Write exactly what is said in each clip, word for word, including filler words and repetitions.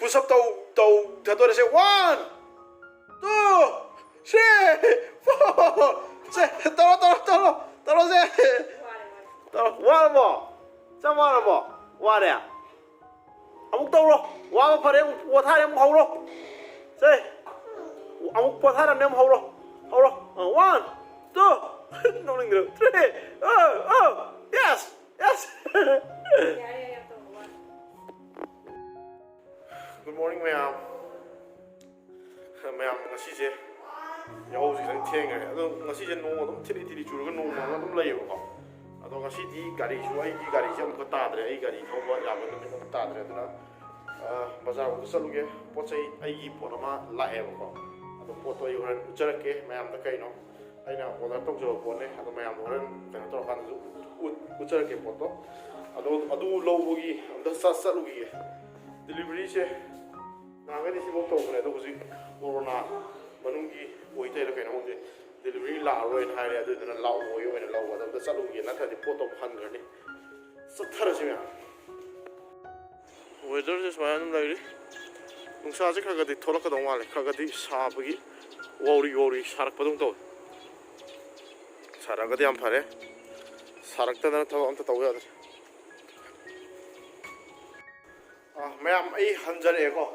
Push up ꯇꯧ ꯇꯧ ꯊꯥꯗꯣꯔꯁꯦ. One, two, three, four. ꯁꯦ, ꯇꯧꯔꯣ, ꯇꯧꯔꯣ, ꯇꯧꯔꯣ, ꯇꯧꯔꯣꯁꯦ. ꯇꯧꯔꯣ. ꯋꯥꯔꯕꯣ? ꯆꯞ ꯋꯥꯔꯕꯣ? ꯋꯥꯔꯦ. ꯑꯃꯨꯛ ꯇꯧꯔꯣ. ꯋꯥꯕ ꯐꯔꯦ, ꯑꯃꯨꯛ ꯄꯣꯊꯥꯔꯦ, ꯑꯃꯨꯛ ꯍꯧꯔꯣ. ꯁꯦ, ꯑꯃꯨꯛ ꯄꯣꯊꯥꯔꯝꯅꯦ, ꯑꯃꯨꯛ ꯍꯧꯔꯣ. ꯍꯧꯔꯣ. ꯑ, one, two. ꯅꯣꯛꯅꯤꯡꯗ꯭ꯔꯣ? Three. ꯑ, ꯑ, yes, yes. Good morning, ꯃꯌꯥꯝ. ꯃꯌꯥꯝ, ꯉꯁꯤꯁꯦ ꯌꯥꯍꯧꯁꯦ ꯈꯤꯇꯪ ꯊꯦꯡꯈ꯭ꯔꯦ꯫ ꯑꯗꯣ ꯉꯁꯤꯁꯦ ꯅꯣꯡ ꯑꯗꯨꯝ ꯊꯤꯂꯤ ꯊꯤꯂꯤ ꯆꯨꯔꯒ ꯅꯣꯡ ꯃꯪꯉꯒ ꯑꯗꯨꯝ ꯂꯩꯌꯦꯕꯀꯣ꯫ ꯑꯗꯣ ꯉꯁꯤꯗꯤ ꯒꯥꯔꯤꯁꯨ, ꯑꯩꯒꯤ ꯒꯥꯔꯤꯁꯦ ꯑꯃꯨꯛꯀ ꯇꯥꯗ꯭ꯔꯦ꯫ ꯑꯩ ꯒꯥꯔꯤ ꯊꯧꯕ ꯌꯥꯕ ꯅꯨꯃꯤꯠ ꯑꯃꯨꯛ ꯇꯥꯗ꯭ꯔꯦ꯫ ꯑꯗꯨꯅ, ꯑ, ꯕꯖꯥꯔ ꯐꯥꯎꯗ ꯆꯠꯂꯨꯒꯦ꯫ ꯄꯣꯠ ꯆꯩ, ꯑꯩꯒꯤ ꯄꯣꯠ ꯑꯃ ꯂꯥꯛꯑꯦꯕꯀꯣ꯫ ꯑꯗꯣ ꯄꯣꯠꯇꯣ ꯑꯩ ꯍꯣꯔꯦꯟ ꯎꯠꯆꯔꯛꯀꯦ ꯃꯌꯥꯝꯗ ꯀꯩꯅꯣ꯫ ꯑꯩꯅ order ꯇꯧꯖꯕ ꯄꯣꯠꯅꯦ꯫ ꯑꯗꯣ ꯃꯌꯥꯝꯗ ꯍꯣꯔꯦꯟ ꯀꯩꯅꯣ ꯇꯧꯔꯀꯥꯟꯗꯁꯨ ꯎꯠ-, ꯎꯠꯆꯔꯛꯀꯦ ꯄꯣꯠꯇꯣ꯫ ꯑꯗꯣ ꯑꯗꯨ ꯂꯧꯕꯒꯤ ꯑꯝꯇ ꯆꯠ-, ꯆꯠꯂꯨꯈꯤꯒꯦ꯫ Deliveryꯁꯦ ꯅꯍꯥꯟꯒꯩꯗꯤ ꯁꯤꯐꯥꯎ ꯇꯧꯕꯅꯦ, ꯑꯗꯣ ꯍꯧꯖꯤꯛ corona ꯃꯅꯨꯡꯒꯤ ꯑꯣꯏ ꯇꯧꯔꯤꯔꯥ ꯀꯩꯅꯣ ꯈꯪꯗꯦ, delivery ꯂꯥꯛꯑꯔꯣꯏꯅ ꯍꯥꯏꯔꯦ꯫ ꯑꯗꯨꯗꯨꯅ ꯂꯥꯛꯑꯣꯏ ꯑꯣꯏꯅ ꯂꯧꯕ꯫ ꯑꯗꯣ ꯑꯝꯇ ꯆꯠꯂꯨꯒꯦ, ꯅꯠꯇ꯭ꯔꯗꯤ ꯄꯣꯠꯇꯣ ꯑꯃꯨꯛ ꯍꯟꯈ꯭ꯔꯅꯤ꯫ ꯆꯠꯊꯔꯁꯤ ꯃꯌꯥꯝ꯫ Weatherꯁꯦ ꯁꯨꯃꯥꯏꯅ ꯑꯗꯨꯝ ꯂꯩꯔꯤ꯫ ꯅꯨꯡꯁꯥꯁꯦ ꯈꯔ ꯈꯔꯗꯤ ꯊꯣꯛꯂꯛꯀꯗꯧ ꯃꯥꯜꯂꯦ, ꯈꯔ ꯈꯔꯗꯤ ꯁꯥꯕꯒꯤ ꯋꯧꯔꯤ ꯋꯧꯔꯤ ꯁꯥꯔꯛꯄꯗꯧ ꯇꯧꯋꯦ꯫ ꯁꯥꯔꯛꯑꯒꯗꯤ ꯌꯥꯝ ꯐꯔꯦ, ꯁꯥꯔꯛꯇꯗꯅ ꯊꯕꯛ ꯑꯝꯇ ꯇꯧꯕ ꯌꯥꯗ꯭ꯔꯦ꯫ ꯑ, ꯃꯌꯥꯝ, ꯑꯩ ꯍꯟꯖꯔꯛꯑꯦꯀꯣ꯫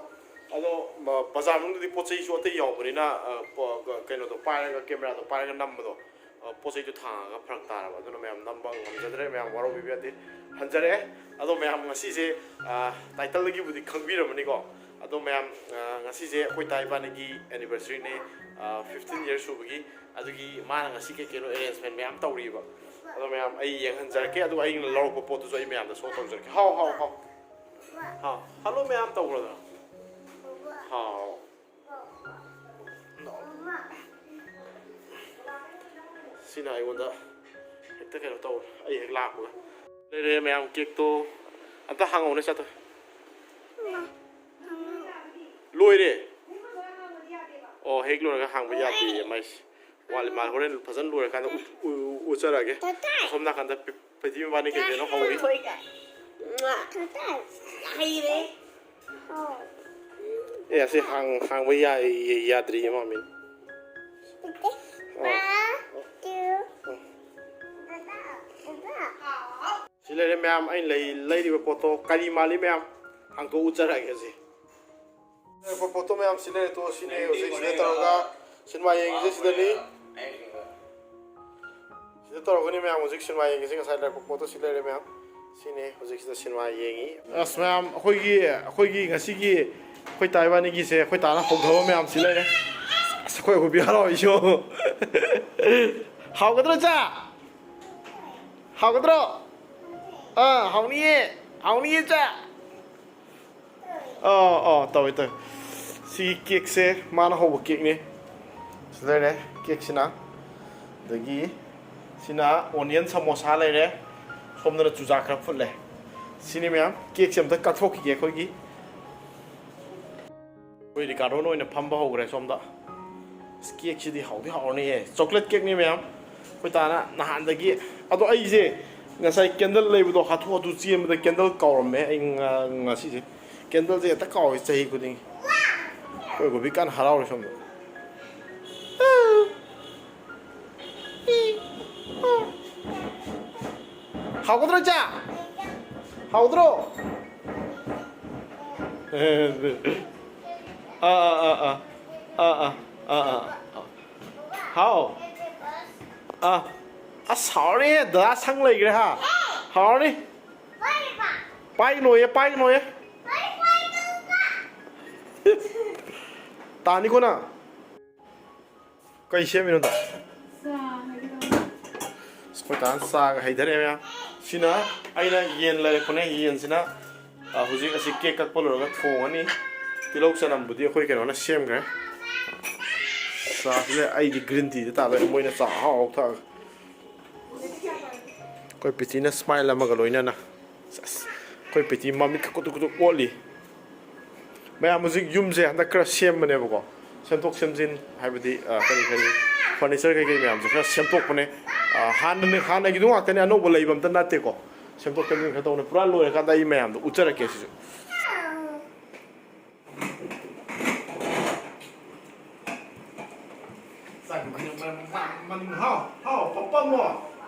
ꯑꯗꯣ, ꯕ-, ꯕꯖꯥꯔ ꯃꯅꯨꯡꯗꯗꯤ ꯄꯣꯠ ꯆꯩꯁꯨ ꯑꯇꯩ ꯌꯥꯎꯕꯅꯤꯅ, ꯑ, ꯄ-, ꯀ-, ꯀꯩꯅꯣꯗꯣ ꯄꯥꯏꯔꯒ, cameraꯗꯣ ꯄꯥꯏꯔꯒ ꯅꯝꯕꯗꯣ, ꯑ, ꯄꯣꯠ ꯆꯩꯗꯣ ꯊꯥꯡꯉꯒ ꯐꯔꯛ ꯇꯥꯔꯕ꯫ ꯑꯗꯨꯅ ꯃꯌꯥꯝ ꯅꯝꯕ ꯉꯝꯖꯗ꯭ꯔꯦ, ꯃꯌꯥꯝ ꯋꯥꯔꯧꯕꯤꯕ ꯌꯥꯗꯦ꯫ ꯍꯟꯖꯔꯛꯑꯦ꯫ ꯑꯗꯣ ꯃꯌꯥꯝ, ꯉꯁꯤꯁꯦ, ꯑ, titleꯗꯒꯤꯕꯨꯗꯤ ꯈꯪꯕꯤꯔꯝꯃꯅꯤꯀꯣ꯫ ꯑꯗꯣ ꯃꯌꯥꯝ, ꯑ, ꯉꯁꯤꯁꯦ ꯑꯩꯈꯣꯏ ꯗꯥ ꯏꯕꯥꯅꯤꯒꯤ anniversaryꯅꯦ, ꯑ, fifteen years ꯁꯨꯕꯒꯤ꯫ ꯑꯗꯨꯒꯤ ꯃꯥꯅ ꯉꯁꯤ ꯀꯩ ꯀꯩꯅꯣ arrangement ꯃꯌꯥꯝ ꯇꯧꯔꯤꯕ꯫ ꯑꯗꯣ ꯃꯌꯥꯝ, ꯑꯩ ꯌꯦꯡꯍꯟꯖꯔꯛꯀꯦ, ꯑꯗꯨꯒ ꯑꯩꯅ ꯂꯧꯔꯛꯄ ꯄꯣꯠꯇꯨꯁꯨ ꯑꯩ ꯃꯌꯥꯝꯗ show ꯇꯧꯖꯔꯛꯀꯦ꯫ ꯍꯥꯎ, ꯍꯥꯎ, ꯍꯥꯎ꯫ ꯍꯥꯎ꯫ Hello ꯃꯌꯥꯝ ꯇꯧꯈ꯭ꯔꯗꯅ꯫ ꯍꯥꯎ꯫ ꯁꯤꯅ ꯑꯩꯉꯣꯟꯗ ꯍꯦꯛꯇ ꯀꯩꯅꯣ ꯇꯧꯔꯦ, ꯑꯩ ꯍꯦꯛ ꯂꯥꯛꯄꯒ꯫ ꯂꯩꯔꯦ ꯃꯌꯥꯝ, cakeꯇꯣ ꯑꯝꯇ ꯍꯥꯡꯉꯛꯎꯅꯦ, ꯆꯠꯇꯣ꯫ ꯂꯣꯏꯔꯦ꯫ ꯑꯣ, ꯍꯦꯛ ꯂꯣꯏꯔꯒ ꯍꯥꯡꯕ ꯌꯥꯗꯦꯌꯦ ꯃꯥꯏꯁꯦ꯫ ꯋꯥꯠꯂꯤ, ꯃꯥ ꯍꯣꯔꯦꯟ ꯐꯖꯅ ꯂꯣꯏꯔꯀꯥꯟꯗ ꯎꯠ-, ꯎ-, ꯎ-, ꯎꯠꯆꯔꯛꯑꯒꯦ꯫ ꯇꯥꯇꯥ꯫ ꯑꯁꯣꯝ ꯅꯥꯀꯟꯗ ꯄꯤ-, ꯄ꯭ꯔꯤꯊꯤꯕꯤ ꯃꯕꯥꯅꯤ ꯀꯩ ꯀꯩꯅꯣ ꯍꯧꯔꯤ꯫ ꯇꯥꯇꯥ꯫ ꯍꯩꯔꯦ꯫ ꯑꯣ꯫ ꯑꯦ, ꯑꯁꯤ ꯍꯥꯡ-, ꯍꯥꯡꯕ ꯌꯥ-, ꯌꯥꯗ꯭ꯔꯤꯌꯦ, ꯃꯥꯃꯤ꯫ ꯑꯥ꯫ ꯁꯤ ꯂꯩꯔꯦ, ꯃꯌꯥꯝ꯫ ꯑꯩꯅ ꯂꯩ-, ꯂꯩꯔꯤꯕ ꯄꯣꯠꯇꯣ ꯀꯔꯤ ꯃꯥꯜꯂꯤ, ꯃꯌꯥꯝ? ꯍꯥꯡꯗꯣꯛꯎ ꯆꯠꯂꯒꯦ ꯁꯤ꯫ ꯂꯩꯔꯛꯄ ꯄꯣꯠꯇꯣ ꯃꯌꯥꯝ ꯁꯤ ꯂꯩꯔꯦ꯫ ꯇꯣ, ꯁꯤꯅꯦ ꯍꯧꯖꯤꯛ ꯁꯤꯗ ꯇꯧꯔꯒ ꯁꯤꯅꯦꯃꯥ ꯌꯦꯡꯉꯤꯁꯦ ꯁꯤꯗꯅꯤ꯫ ꯁꯤꯗ ꯇꯧꯔꯒꯅꯤ ꯃꯌꯥꯝ ꯍꯧꯖꯤꯛ ꯁꯤꯅꯦꯃꯥ ꯌꯦꯡꯉꯤꯁꯦ꯫ ꯉꯁꯥꯏ ꯂꯩꯔꯛꯄ ꯄꯣꯠꯇꯣ ꯁꯤ ꯂꯩꯔꯦ ꯃꯌꯥꯝ꯫ ꯁꯤꯅꯦ ꯍꯧꯖꯤꯛ ꯁꯤꯗ ꯁꯤꯅꯦꯃꯥ ꯌꯦꯡꯉꯤ꯫ ꯑꯁ ꯃꯌꯥꯝ, ꯑꯩꯈꯣꯏꯒꯤ, ꯑꯩꯈꯣꯏꯒꯤ ꯉꯁꯤꯒꯤ ꯑꯩꯈꯣꯏ ꯇꯥ ꯏꯕꯥꯅꯤꯒꯤꯁꯦ ꯑꯩꯈꯣꯏ ꯇꯥꯅ ꯍꯧꯊꯕ ꯃꯌꯥꯝ ꯁꯤ ꯂꯩꯔꯦ꯫ ꯑꯁ, ꯑꯩꯈꯣꯏ ꯍꯨꯕꯤ ꯍꯔꯥꯎꯔꯤꯁꯨ꯫ ꯍꯥꯎꯒꯗ꯭ꯔꯣ ꯏꯆꯥ? ꯍꯥꯎꯒꯗ꯭ꯔꯣ? ꯑꯥ, ꯍꯥꯎꯅꯤꯌꯦ꯫ ꯍꯥꯎꯅꯤꯌꯦ ꯏꯆꯥ꯫ ꯑꯥ, ꯑꯥ, ꯇꯧꯋꯦ, ꯇꯧꯋꯦ꯫ ꯁꯤꯒꯤ ꯀꯦꯛꯁꯦ ꯃꯥꯅ ꯍꯧꯕ ꯀꯦꯛꯅꯦ꯫ ꯁꯤ ꯂꯩꯔꯦ ꯀꯦꯛꯁꯤꯅ꯫ ꯑꯗꯒꯤ ꯁꯤꯅ ꯑꯣꯅꯤꯌꯟ ꯁꯃꯣꯁꯥ ꯂꯩꯔꯦ꯫ ꯁꯣꯝꯗꯅ ꯆꯨꯖꯥꯛ ꯈꯔ ꯐꯨꯠꯂꯦ꯫ ꯁꯤꯅꯤ ꯃꯌꯥꯝ, ꯀꯦꯛꯁꯦ ꯑꯝꯇ ꯀꯛꯊꯣꯛꯈꯤꯒꯦ ꯑꯩꯈꯣꯏꯒꯤ꯫ ꯑꯩꯈꯣꯏ ꯔꯤꯀꯥꯔꯗꯣꯅ ꯑꯣꯏꯅ ꯐꯝꯕ ꯍꯧꯈ꯭ꯔꯦ ꯁꯣꯝꯗ꯫ ꯑꯁ, ꯀꯦꯛꯁꯤꯗꯤ ꯍꯥꯎꯗꯤ ꯍꯥꯎꯔꯅꯤꯍꯦ꯫ ꯆꯣꯀ꯭ꯂꯦꯠ ꯀꯦꯛꯅꯤ ꯃꯌꯥꯝ꯫ ꯑꯩꯈꯣꯏ ꯇꯥꯅ ꯅꯍꯥꯟꯗꯒꯤ, ꯑꯗꯣ ꯑꯩꯁꯦ ꯉꯁꯥꯏ ꯀꯦꯟꯗꯜ ꯂꯩꯕꯗꯣ ꯍꯥꯊꯨ ꯍꯥꯊꯨ ꯆꯦꯟꯕꯗ ꯀꯦꯟꯗꯜ ꯀꯥꯎꯔꯝꯃꯦ꯫ ꯑꯩ ꯉ-, ꯉꯁꯤꯁꯦ ꯀꯦꯟꯗꯜꯁꯦ ꯍꯦꯛꯇ ꯀꯥꯎꯋꯦ ꯆꯍꯤ ꯈꯨꯗꯤꯡꯒꯤ꯫ ꯑꯩꯈꯣꯏ ꯕꯣꯕꯤ ꯀꯟꯅ ꯍꯔꯥꯎꯔꯦ ꯁꯣꯝꯗ꯫ ꯍꯥꯎꯒꯗ꯭ꯔꯣ ꯏꯆꯥ? ꯍꯥꯎꯗ꯭ꯔꯣ? ꯑꯥ, ꯑꯥ, ꯑꯥ, ꯑꯥ꯫ ꯑꯥ, ꯑꯥ, ꯑꯥ, ꯑꯥ, ꯑꯥ꯫ ꯍꯥꯎ꯫ ꯑꯥ꯫ ꯑꯁ, ꯍꯥꯎꯔꯅꯤꯍꯦ꯫ ꯗꯗꯥ ꯁꯪ ꯂꯩꯈ꯭ꯔꯦ ꯍꯥ? ꯍꯥꯎꯔꯅꯤ꯫ ꯄꯥꯏꯒꯅꯣꯌꯦ, ꯄꯥꯏꯒꯅꯣꯌꯦ꯫ ꯇꯥꯅꯤꯀꯣ ꯅꯪ꯫ ꯀꯩ ꯁꯦꯝꯃꯤꯅꯣ ꯇꯥ? ꯆꯥ ꯍꯩꯒꯗꯧꯕ꯫ ꯑꯁ, ꯑꯩꯈꯣꯏ ꯇꯥꯅ ꯆꯥꯒ ꯍꯩꯊꯔꯛꯑꯦ ꯃꯌꯥꯝ꯫ ꯁꯤꯅ ꯑꯩꯅ ꯌꯦꯟ ꯂꯩꯔꯛꯄꯅꯦ꯫ ꯌꯦꯟꯁꯤꯅ, ꯑ, ꯍꯧꯖꯤꯛ ꯑꯁꯤ ꯀꯦꯛ ꯀꯛꯄ ꯂꯣꯏꯔꯒ ꯊꯣꯡꯉꯅꯤ꯫ ꯇꯤꯜꯍꯧ ꯆꯅꯝꯕꯨꯗꯤ ꯑꯩꯈꯣꯏ ꯀꯩꯅꯣꯅ ꯁꯦꯝꯈ꯭ꯔꯦ꯫ ꯆꯥꯁꯤꯗ ꯑꯩꯗꯤ ꯒ꯭ꯔꯤꯟ ꯇꯤꯗ ꯇꯥꯗꯣꯏꯅꯦ, ꯃꯣꯏꯅ ꯆꯥ ꯑꯍꯥꯎ ꯑꯍꯥꯎ ꯊꯛꯑꯒ꯫ ꯑꯩꯈꯣꯏ ꯄꯤꯇꯤꯅ ꯁ꯭ꯃꯥꯏꯜ ꯑꯃꯒ ꯂꯣꯏꯅꯅ꯫ ꯑꯁ, ꯑꯩꯈꯣꯏ ꯄꯤꯇꯤ ꯃꯃꯤꯠꯀ ꯀꯨꯇꯨꯛ ꯀꯨꯇꯨꯛ ꯑꯣꯠꯂꯤ꯫ ꯃꯌꯥꯝ ꯍꯧꯖꯤꯛ ꯌꯨꯝꯁꯦ ꯍꯟꯗꯛ ꯈꯔ ꯁꯦꯝꯕꯅꯦꯕꯀꯣ, ꯁꯦꯝꯗꯣꯛ ꯁꯦꯝꯖꯤꯟ, ꯍꯥꯏꯕꯗꯤ, ꯑ, ꯀꯔꯤ ꯀꯔꯤ, ꯐꯔꯅꯤꯆꯔ ꯀꯩꯀꯩ ꯃꯌꯥꯝꯁꯦ ꯈꯔ ꯁꯦꯝꯗꯣꯛꯄꯅꯦ꯫ ꯑ, ꯍꯥꯟꯅ, ꯍꯥꯟꯅꯒꯤꯗꯨ ꯉꯥꯛꯇꯅꯦ, ꯑꯅꯧꯕ ꯂꯩꯕ ꯑꯝꯇ ꯅꯠꯇꯦꯀꯣ꯫ ꯁꯦꯝꯗꯣꯛ ꯁꯦꯝꯖꯤꯟ ꯈꯔ ꯇꯧꯕꯅꯦ꯫ ꯄꯨꯔꯥ ꯂꯣꯏꯔꯀꯥꯟꯗ ꯑꯩ ꯃꯌꯥꯝꯗꯣ ꯎꯠꯆꯔꯛꯀꯦ ꯁꯤꯁꯨ꯫ ꯃꯅꯤꯡ ꯍꯥꯎ, ꯍꯥꯎ, ꯄꯝꯃꯣ꯫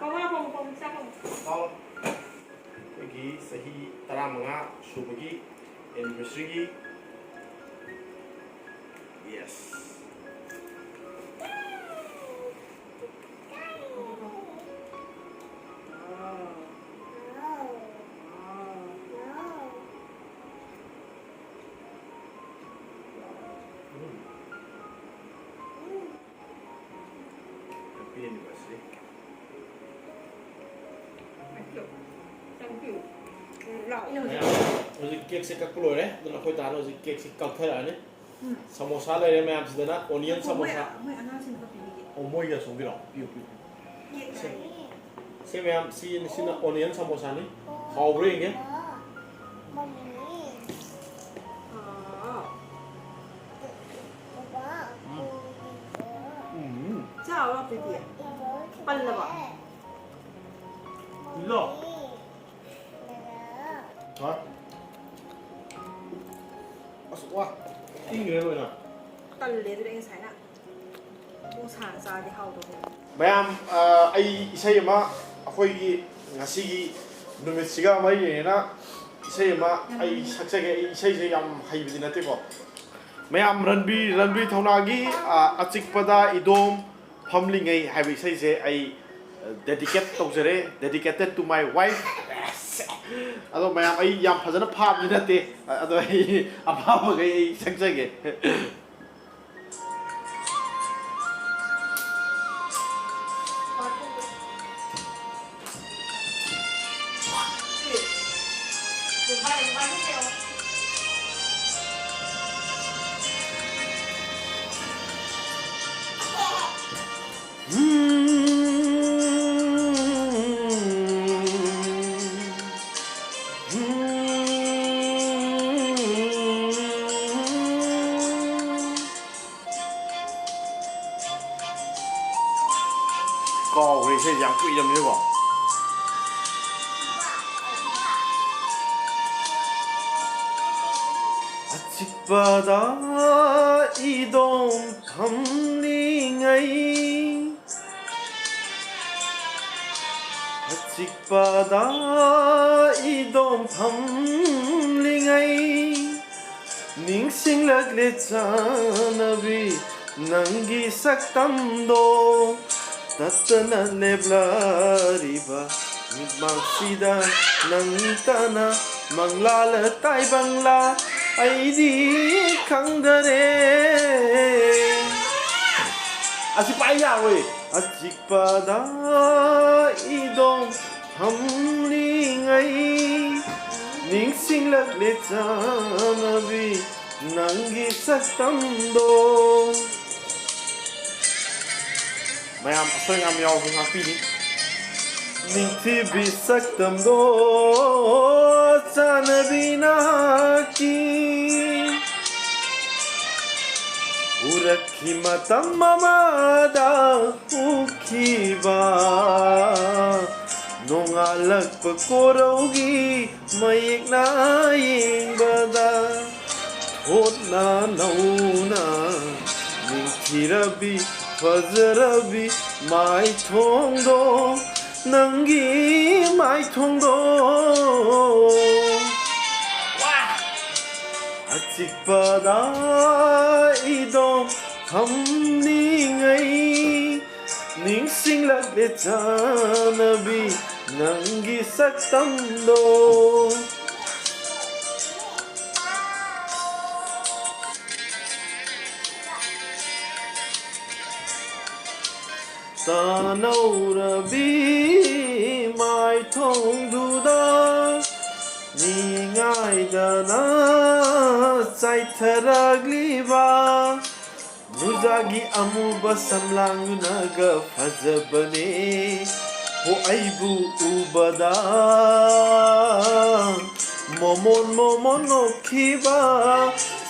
ꯄꯝꯃꯣ, ꯄꯝꯃꯣ, ꯄꯝꯃꯣ, ꯆꯥ ꯄꯝꯃꯣ꯫ ꯍꯥꯎ꯫ ꯑꯩꯈꯣꯏꯒꯤ ꯆꯍꯤ ꯇꯔꯥꯃꯉꯥ ꯁꯨꯕꯒꯤ anniversary ꯒꯤ꯫ Yes꯫ Happy anniversary꯫ Thank you. Thank you. ꯎꯝ, ꯂꯥꯛꯑꯣ, ꯏꯅꯝꯃ꯫ ꯃꯌꯥꯝ, ꯍꯧꯖꯤꯛ cake ꯁꯦ ꯀꯛꯄ ꯂꯣꯏꯔꯦ, ꯑꯗꯨꯅ ꯑꯩꯈꯣꯏ ꯗꯥꯅ ꯍꯧꯖꯤꯛ cake ꯁꯦ ꯀꯛꯊꯔꯛꯑꯅꯤ꯫ ꯎꯝ꯫ ꯁꯃꯣꯁꯥ ꯂꯩꯔꯦ ꯃꯌꯥꯝꯁꯤꯗꯅ, onion ꯃꯣꯏ, ꯁꯃꯣꯁꯥ꯫ ꯃꯣꯏ ꯑꯉꯥꯡꯁꯤꯡꯗꯣ ꯄꯤꯕꯤꯒꯦ꯫ ꯑꯣ, ꯃꯣꯏꯒꯤ ꯑꯁꯣꯝꯒꯤꯔꯣ? ꯄꯤꯌꯨ, ꯄꯤꯌꯨ, ꯄꯤꯌꯨ꯫ Cake ꯁꯦ꯫ ꯂꯩꯔꯦ꯫ ꯁꯤ ꯃꯌꯥꯝ, ꯁꯤ, ꯁꯤꯅ onion ꯁꯃꯣꯁꯥꯅꯤ꯫ ꯍꯥꯎꯕ꯭ꯔꯥ ꯌꯦꯡꯒꯦ꯫ ꯃꯝꯃꯤ꯫ ꯑꯥ꯫ ꯕꯕꯥ, ꯎꯝ꯫ ꯄꯨꯔꯤꯗꯣ꯫ ꯎꯝ꯫ ꯆꯥꯎ, ꯂꯥꯎ, ꯄꯤꯕꯤ꯫ ꯄꯜꯂꯕꯣ? ꯄꯤꯖꯣ꯫ ꯍꯥ? ꯑꯁ, ꯋꯥ꯫ ꯏꯪꯈ꯭ꯔꯦ ꯂꯣꯏꯅ꯫ ꯇꯜꯂꯦ ꯑꯗꯨꯗꯤ ꯑꯩ ꯉꯁꯥꯏꯅ꯫ ꯄꯨꯡ ꯁꯥꯡꯅ ꯆꯥꯔꯗꯤ ꯍꯥꯎꯗꯧꯅꯦ꯫ ꯃꯌꯥꯝ, ꯑ, ꯑꯩ ꯏꯁꯩ ꯑꯃ, ꯑꯩꯈꯣꯏꯒꯤ ꯉꯁꯤꯒꯤ ꯅꯨꯃꯤꯠꯁꯤꯒ ꯃꯔꯤ ꯂꯩꯅꯅ ꯏꯁꯩ ꯑꯃ ꯑꯩ ꯁꯛꯆꯒꯦ꯫ ꯑꯩ ꯏꯁꯩꯁꯦ ꯌꯥꯝ ꯍꯩꯕꯗꯤ ꯅꯠꯇꯦꯀꯣ꯫ ꯃꯌꯥꯝ, ꯔꯟꯕꯤꯔ, ꯔꯟꯕꯤꯔ ꯊꯧꯅꯥꯒꯤ, ꯑ, "ꯑꯆꯤꯛꯄꯗ ꯏꯗꯣꯝ ꯐꯝꯂꯤꯉꯩ" ꯍꯥꯏꯕ ꯏꯁꯩꯁꯦ ꯑꯩ, ꯑ, dedicate ꯇꯧꯖꯔꯦ, dedicated to my wife꯫ ꯑꯗꯣ ꯃꯌꯥꯝ, ꯑꯩ ꯌꯥꯝ ꯐꯖꯅ ꯐꯥꯕꯗꯤ ꯅꯠꯇꯦ, ꯑꯗꯣ ꯑꯩ ꯑꯐꯥꯕꯈꯩ ꯑꯩ ꯁꯛꯆꯒꯦ꯫ ꯀꯥꯎꯈ꯭ꯔꯦ ꯏꯁꯩꯁꯦ ꯌꯥꯝ ꯀꯨꯏꯔꯕꯅꯤꯅꯀꯣ꯫ ꯑꯆꯤꯛꯄꯗ ꯏꯗꯣꯝ ꯐꯝꯂꯤꯉꯩ ꯑꯆꯤꯛꯄꯗ ꯏꯗꯣꯝ ꯐꯝꯂꯤꯉꯩ, ꯅꯤꯡꯁꯤꯡꯂꯛꯂꯦ ꯆꯥꯟꯅꯕꯤ ꯅꯪꯒꯤ ꯁꯛꯇꯝꯗꯣ꯫ ꯇꯠꯇꯅ ꯂꯦꯞꯂꯔꯤꯕ ꯃꯤꯠꯃꯥꯡꯁꯤꯗ ꯅꯪꯇꯅ ꯃꯪꯂꯥꯂ ꯇꯥꯏꯕꯪꯂꯥ ꯑꯩꯗꯤ ꯈꯪꯗꯔꯦ꯫ ꯑꯁꯤ ꯄꯥꯏ ꯌꯥꯔꯣꯏ꯫ ꯑꯆꯤꯛꯄꯗ ꯏꯗꯣꯝ ꯐꯝꯂꯤꯉꯩ, ꯅꯤꯡꯁꯤꯡꯂꯛꯂꯦ ꯆꯥꯟꯅꯕꯤ ꯅꯪꯒꯤ ꯁꯛꯇꯝꯗꯣ꯫ ꯃꯌꯥꯝ ꯑꯁꯣꯏ ꯑꯉꯥꯝ ꯌꯥꯎꯕ ꯉꯥꯛꯄꯤꯅꯤ꯫ ꯅꯤꯡꯊꯤꯕꯤ ꯁꯛꯇꯝꯗꯣ ꯆꯥꯟꯅꯕꯤ ꯅꯍꯥꯛꯀꯤ ꯎꯔꯛꯈꯤ ꯃꯇꯝ ꯑꯃꯗ ꯎꯈꯤꯕ ꯅꯣꯡꯉꯥꯜꯂꯛꯄ ꯀꯣꯔꯧꯒꯤ ꯃꯌꯦꯛꯅ ꯌꯦꯡꯕꯗ ꯊꯣꯠꯅ ꯅꯧꯅ ꯅꯤꯡꯊꯤꯔꯕꯤ ꯐꯖꯔꯕꯤ ꯃꯥꯏꯊꯣꯡꯗꯣ ꯅꯪꯒꯤ ꯃꯥꯏꯊꯣꯡꯗꯣ ꯑꯆꯤꯛꯄꯗ ꯏꯗꯣꯝ ꯐꯝꯂꯤꯉꯩ ꯅꯤꯡꯁꯤꯡꯂꯛꯂꯦ ꯆꯥꯟꯅꯕꯤ ꯅꯪꯒꯤ ꯁꯛꯇꯝꯗꯣ꯫ ꯇꯥꯅꯧꯔꯕꯤ ꯃꯥꯏꯊꯣꯡꯗꯨꯗ ꯅꯤꯡꯉꯥꯏꯗꯅ ꯆꯥꯏꯊꯔꯛꯂꯤꯕ ꯅꯨꯖꯥꯒꯤ ꯑꯃꯨꯕ ꯁꯝꯂꯥꯡꯗꯨꯅꯒ ꯐꯖꯕꯅꯦ꯫ ꯍꯣ ꯑꯩꯕꯨ ꯎꯕꯗ ꯃꯣꯃꯣꯟ ꯃꯣꯃꯣꯟ ꯅꯣꯛꯈꯤꯕ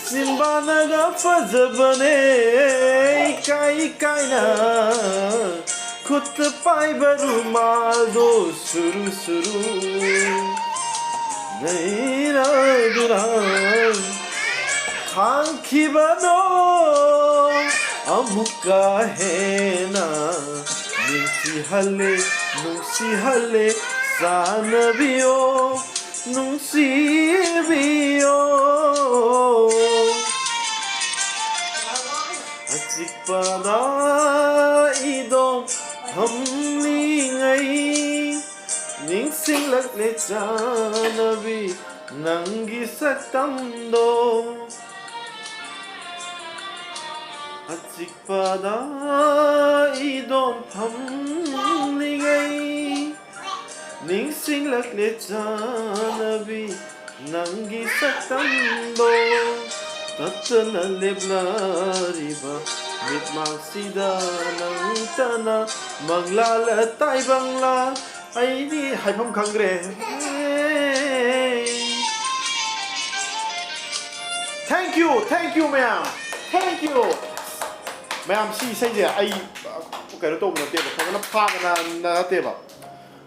ꯆꯤꯝꯕꯥꯅꯒ ꯐꯖꯕꯅꯦ꯫ ꯏꯀꯥꯏ ꯏꯀꯥꯏꯅ ꯈꯨꯠꯇ ꯄꯥꯏꯕ ꯔꯨꯃꯥꯜꯗꯣ ꯁꯨꯔꯨ ꯁꯨꯔꯨ ꯅꯩꯅꯗꯨꯅ ꯈꯥꯡꯈꯤꯕꯗꯣ ꯑꯃꯨꯛꯀ ꯍꯦꯟꯅ ꯅꯤꯡꯊꯤꯍꯜꯂꯦ꯫ ꯅꯨꯡꯁꯤꯍꯜꯂꯦ ꯆꯥꯟꯅꯕꯤꯌꯣ, ꯅꯨꯡꯁꯤꯕꯤꯌꯣ꯫ ꯑꯆꯤꯛꯄꯗ ꯏꯗꯣꯝ ꯐꯝꯂꯤꯉꯩ, ꯅꯤꯡꯁꯤꯡꯂꯛꯂꯦ ꯆꯥꯟꯅꯕꯤ ꯅꯪꯒꯤ ꯁꯛꯇꯝꯗꯣ꯫ ꯑꯆꯤꯛꯄꯗ ꯏꯗꯣꯝ ꯐꯝꯂꯤꯉꯩ, ꯅꯤꯡꯁꯤꯡꯂꯛꯂꯦ ꯆꯥꯟꯅꯕꯤ ꯅꯪꯒꯤ ꯁꯛꯇꯝꯗꯣ꯫ ꯇꯠꯇꯅ ꯂꯦꯞꯂꯔꯤꯕ ꯃꯤꯠꯃꯥꯡꯁꯤꯗ ꯅꯪꯇꯅ ꯃꯪꯂꯥꯂ ꯇꯥꯏꯕꯪꯂ ꯑꯩꯗꯤ ꯍꯥꯏꯐꯝ ꯈꯪꯗ꯭ꯔꯦ꯫ Thank you, thank you ꯃꯌꯥꯝ, thank you꯫ ꯃꯌꯥꯝ, ꯁꯤ ꯏꯁꯩꯁꯦ ꯑꯩ, ꯑ, ꯀꯩꯅꯣ ꯇꯧꯕ ꯅꯠꯇꯦꯕ, ꯐꯖꯅ ꯐꯥꯗꯅ ꯅꯠꯇꯦꯕ,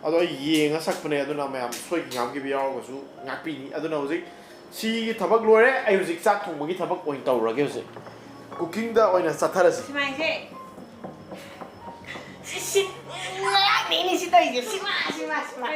ꯑꯗꯣ ꯑꯩ ꯌꯦꯡꯉ ꯁꯛꯄꯅꯦ꯫ ꯑꯗꯨꯅ ꯃꯌꯥꯝ ꯁꯣꯏꯈꯤ ꯉꯥꯝꯈꯤꯕ ꯌꯥꯎꯔꯒꯁꯨ ꯉꯥꯛꯄꯤꯅꯤ꯫ ꯑꯗꯨꯅ ꯍꯧꯖꯤꯛ ꯁꯤꯒꯤ ꯊꯕꯛ ꯂꯣꯏꯔꯦ, ꯑꯩ ꯍꯧꯖꯤꯛ ꯆꯥꯛ ꯊꯣꯡꯕꯒꯤ ꯊꯕꯛ ꯑꯣꯏꯅ ꯇꯧꯔꯒꯦ꯫ ꯍꯧꯖꯤꯛ ꯀꯨꯀꯤꯡꯗ ꯑꯣꯏꯅ ꯆꯠꯊꯔꯁꯤ꯫ ꯁꯤꯃꯥꯏꯁꯦ꯫ ꯁꯤ, ꯁꯤ, ꯉꯔꯥꯡꯗꯩꯅꯦ ꯁꯤ ꯇꯧꯔꯤꯁꯦ꯫ ꯁꯤꯃ, ꯁꯤꯃ, ꯁꯤꯃ꯫